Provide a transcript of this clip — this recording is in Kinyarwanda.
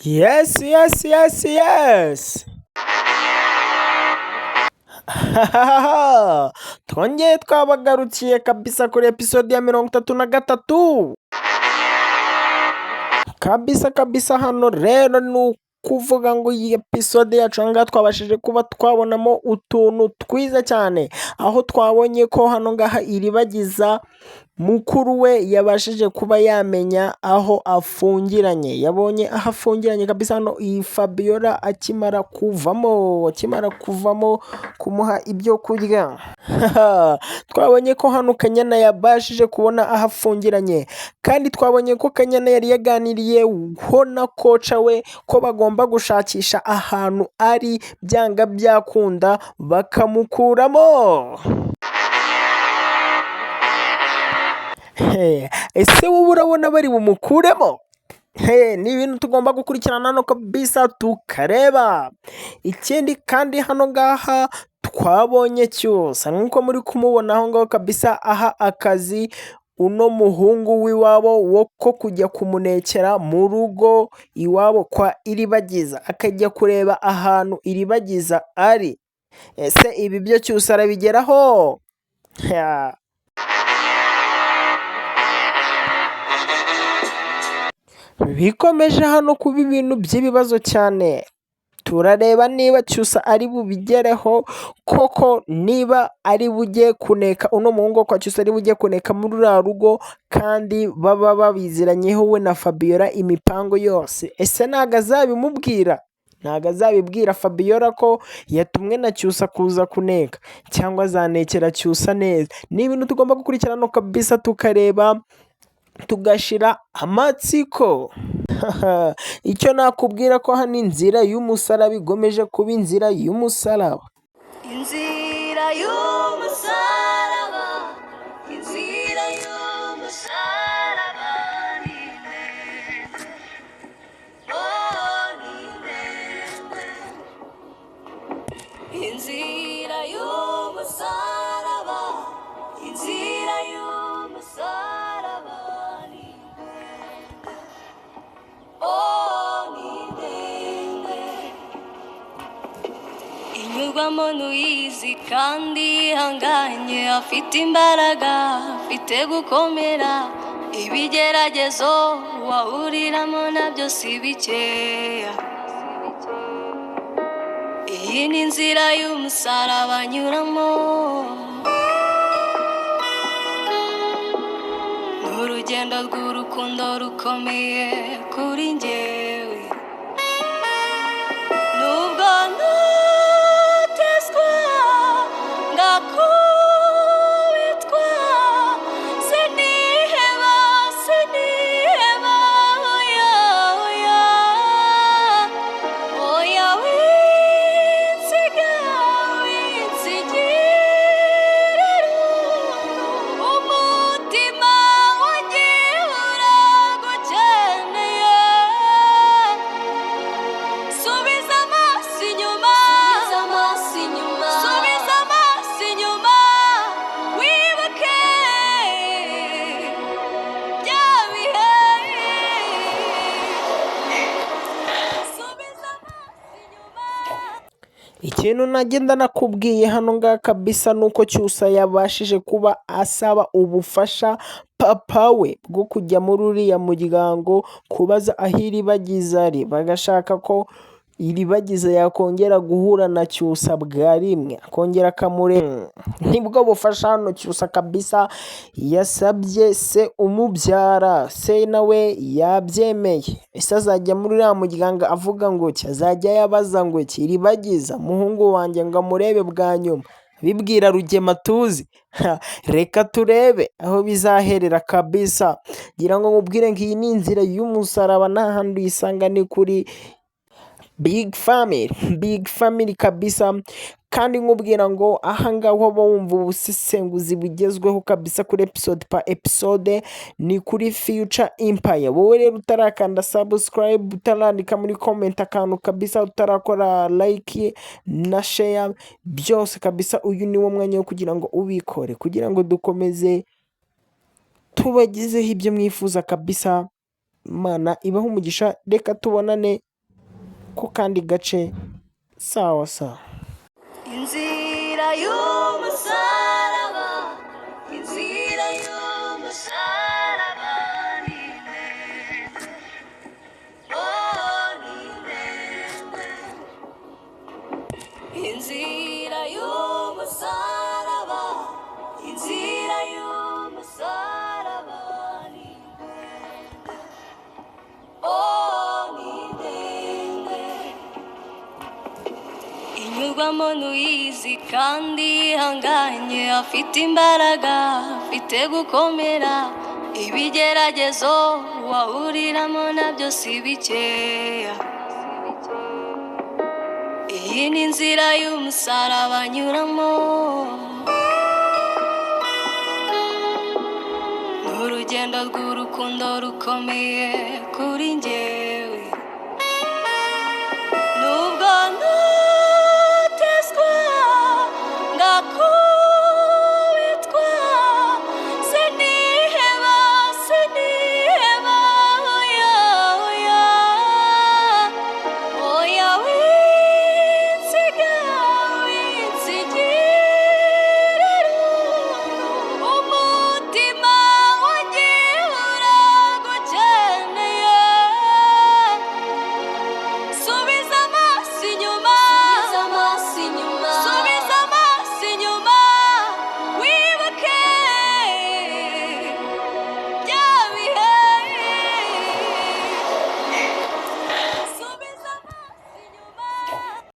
Yes. Twongeye twabagarukiye kabisa kuri episode ya 33. Kabisa kabisa, hano rero ni ukuvuga ngo iyi episode yacu aha ngaha twabashije kuba twabonamo utuntu twiza cyane, aho twabonye ko hano ngaha Iribagiza mukuru we yabashije kuba yamenya aho afungiranye, yabonye aho afungiranye kabisa. Hano iyi Fabiola akimara kuvamo kumuha ibyo kurya, twabonye ko hano Kanyana yabashije kubona aho afungiranye, kandi twabonye ko Kanyana yari yaganiriyeho na coach we ko bagomba gushakisha ahantu ari, byanga byakunda bakamukuramo. Ese wowe urabona bari bumukuremo? Ni ibintu tugomba gukurikirana hano kabisa tukareba. Ikindi kandi hano ngaha twabonye Cyusa nk'uko muri kumubona aho ngaho kabisa, aha akazi uno muhungu w'iwabo wo ko kujya kumunekera mu rugo iwabo kwa Iribagiza, akajya kureba ahantu Iribagiza ari. Ese ibi byo Cyusa arabigeraho? Bikomeje hano kuba ibintu by'ibibazo cyane, turareba niba Cyusa ari bubigereho koko, niba ari bujye kuneka uno muhungu wo kwa Cyusa, ari bujye kuneka muri ruriya rugo kandi baba babiziranyeho we na Fabiola imipango yose. Ese ntago azabimubwira? Ntago azabibwira Fabiola ko yatumwe na Cyusa kuza kuneka, cyangwa azanekera Cyusa neza? Ni ibintu tugomba gukurikirana kabisa, tukareba, tugashira amatsiko. Icyo nakubwira ko hano inzira y'umusaraba ikomeje kuba inzira y'umusaraba. Inzira y'umusaraba, inzira y'umusaraba ni ndende, oh ni ndende. Inzira y'umusaraba, inzira y'umusaraba ni ndende, oh ni ndende. Inyurwamo n'uyizi kandi yihanganye, afite imbaraga, afite gukomera. Ibigeragezo wahuriramo nabyo si bikeya. Iyi ni inzira y'umusaraba anyuramo, ni urugendo rw'urukundo rukomeye kuri njyewe. Nubwo ntotezwa ngakubitwa, siniheba, siniheba, oya, oya, oya, winsiga, winsigira irungu, umutima wanjye uragukeneye. Subiza amaso inyuma, subiza amaso inyuma, subiza amaso inyuma, wibuke bya bihe. Subiza amaso inyuma. Ikintu nagenda nakubwiye hano ngaha kabisa ni uko Cyusa yabashije kuba asaba ubufasha papa we bwo kujya muri uriya muryango kubaza aho Iribagiza ari, bagashaka ko Iribagiza yakongera guhura na Cyusa bwa rimwe, akongera akamureba. Nibwo bufasha hano Cyusa kabisa yasabye se umubyara, se nawe yabyemeye. Ese azajya muri uriya muryango avuga ngo iki? Azajya yabaza ngo iki? Iribagiza muhungu wanjye ngo amurebe bwa nyuma, bibwira Rugema tuzi. Reka turebe aho bizaherera kabisa. Ngira ngo nkubwire ngo iyi ni inzira y'umusaraba, nta handi uyisanga ni kuri Big Family, Big Family kabisa. Kandi nkubwira ngo aha ngaha uba wumva ubusesenguzi bugezweho kabisa kuri episode pa episode, ni kuri Future Empire. Wowe rero utarakanda subscribe, utarandika muri comment akantu kabisa, utarakora like na share, byose kabisa uyu ni wo mwanya wo kugira ngo ubikore, kugira ngo dukomeze tubagezeho ibyo mwifuza kabisa. Imana ibahe umugisha, reka tubonane. ku kandi gace. Sawa sawa. Inzira y'umusaraba, inzira y'umusaraba ni ndende, oh ni ndende. Inzira y'umusaraba, inzira y'umusaraba ni ndende, oh ni ndende. Inyurwamo n'uyizi kandi yihanganye, afite imbaraga, afite gukomera. Ibigeragezo wahuriramo nabyo si bikeya. Iyi ni inzira y'umusaraba anyuramo, ni urugendo rw'urukundo rukomeye kuri njye.